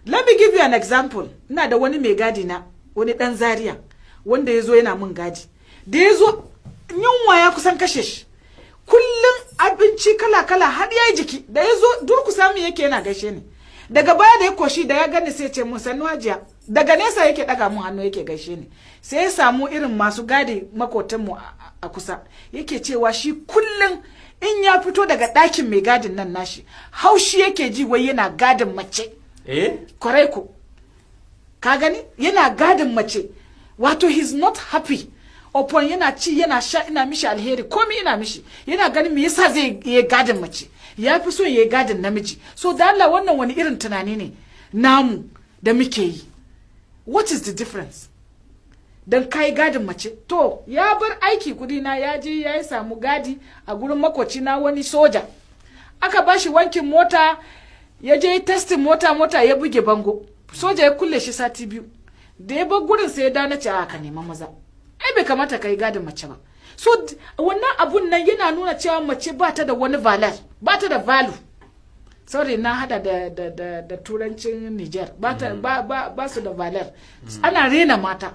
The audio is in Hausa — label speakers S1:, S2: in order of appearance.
S1: Let me give you an example. Ina da wani mai gadi na, wani dan Zaria, wanda ya zo yana mun gadi. Da ya zo, yunwa ya kusan kashe shi. Kullum abinci kala-kala, har ya yi jiki. Da ya zo, durkusa mu yake yana gaishe ni. Daga baya da ya koshi, da ya gani sai ce mun, "Sannu, Hajiya." Daga nesa yake daga mun hannu yake gaishe ni. Sai ya samu irin masu gadi makotanmu a kusa, yake cewa shi kullum in ya fito daga ɗakin mai gadin nan nashi, haushi yake ji, wai yana gadin mace.
S2: Eh.
S1: Kwarai ko. Ka gani, yana gadin mace, wato he's not happy upon yana ci, yana sha, ina mishi alheri, komi ina mishi. Yana ganin me yasa zai yi gadin mace, ya fi so ya yi gadin namiji. So da Allah, wannan wani irin tunani ne namu da muke yi? What is the difference dan kai gadin mace? To, ya bar aiki kudi na, ya je ya yi samu gadi a gurin makoci na, wani soja. Aka bashi wankin mota, ya je testing mota, mota ya buge bango, soja ya kulle shi sati 2. Da ya bar gurin sai ya dawo, na ce, "A ka nema maza, ai bai kamata ka yi gadin mace ba." So wannan abun nan yana nuna cewa mace ba ta da wani value, ba ta da value. Sorry, na hada da turancin Niger. Ba, ta, ba, ba, ba su da valeur. Ana rena mata.